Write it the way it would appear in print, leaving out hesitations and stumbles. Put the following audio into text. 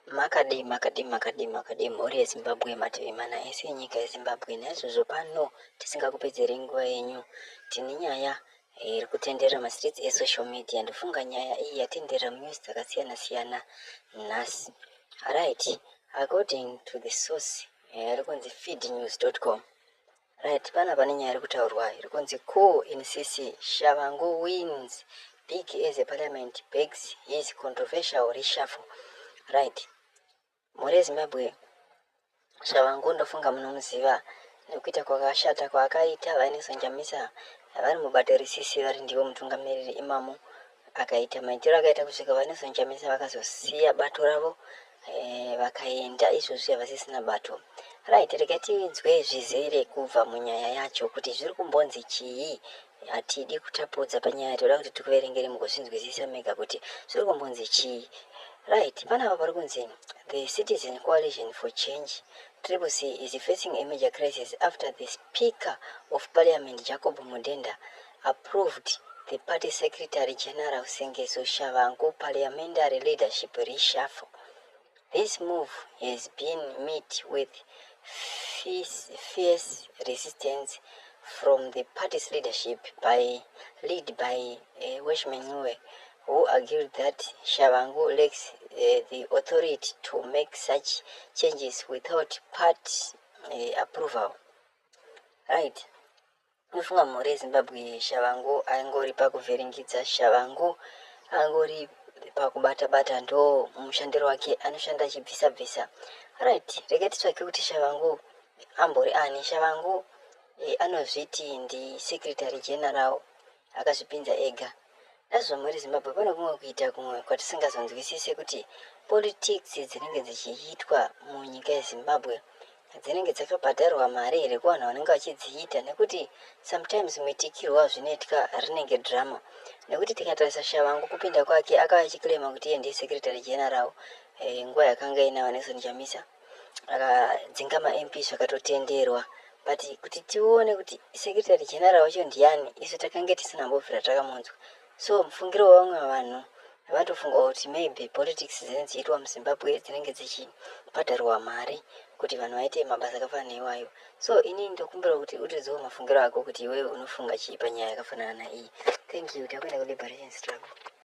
Makadii makadii makadii makadii mhuri yeZimbabwe, mativi mana ese enyika yeZimbabwe. Naizvozvo pano tisingakupedzerei nguva yenyu, tine nyaya iri kutenderera mastreets esocial media. Ndofunga nyaya iyi yatenderera munews dzakasiyana siyana nhasi. Right, according to the source iri kunzi feednews.com. Right, pana pane nyaya iri kutaurwa iri kunzi coup in CC, Tshabangu wins big as a parliament backs his controversial reshuffle. Right, mhuri yeZimbabwe, Tshabangu ndofunga munomuziva nekuita kwakashata kwaakaita vaNelson Chamisa vari mubato reCC, vari ndivo mutungamiriri imamo. Akaita maitiro akaita kusvika vaNelson Chamisa vakazosiya bato ravo, vakaenda. Izvozvi havasisina bato. Right, regai tinzwe zvizere kubva munyaya yacho kuti zviri kumbonzi chii. Hatidi kutapudza panyaya, toda kuti tikuverengere mugozvinzwisisa mega kuti zviri kumbonzi chii. Right, panapa pari kunzi the Citizen Coalition for Change, Triple C, is facing a major crisis after the Speaker of Parliament, Jacob Mudenda, approved the party secretary general Sengezo Tshabangu parliamentary leadership reshuffle. This move has been met with fierce resistance from the party's leadership by led by Welshman Ncube, who argued that Tshabangu lacks the authority to make such changes without party approval. Right, unofunga mhuri yeZimbabwe, Tshabangu angori pakuvhiringidza, Tshabangu angori pakubata bata, ndo mushandiro wake, anoshanda achibvisa bvisa. Right, regai titsvake kuti Tshabangu ambori ani. Tshabangu anozviti ndisecretary general, akazvipinza ega. Nazvo mhuri Zimbabwe, pane kumwe kuita kumwe kwatisingazonzwisise kuti politics dzinenge dzichiitwa munyika yeZimbabwe dzinenge dzakabhadharwa mari here kuvanhu vanenge vachidziita, nekuti sometimes muitikirwo wazvinoitwa rinenge drama. Nekuti tikatarisa Tshabangu, kupinda kwake akava achiclaima kuti iye ndiye secretary general nguva yakanga ina vaNelson Chamisa, akadzinga maMP, zvakatotenderwa. But kuti tione kuti secretary general wacho ndiani, isu takange tisina mbobvira takamunzwa. So mufungiro wevamwe vanhu vatofunga kuti maybe politics dzinenge dzichiitwa muZimbabwe dzinenge dzichibhadharwa mari kuti vanhu vaite mabasa akafanana neiwayo. So inini ndokumbira kuti utiudzewo mafungiro ako kuti iwewe unofunga chii panyaya yakafanana naiyi. Thank you. Takuenda kuliberation struggle.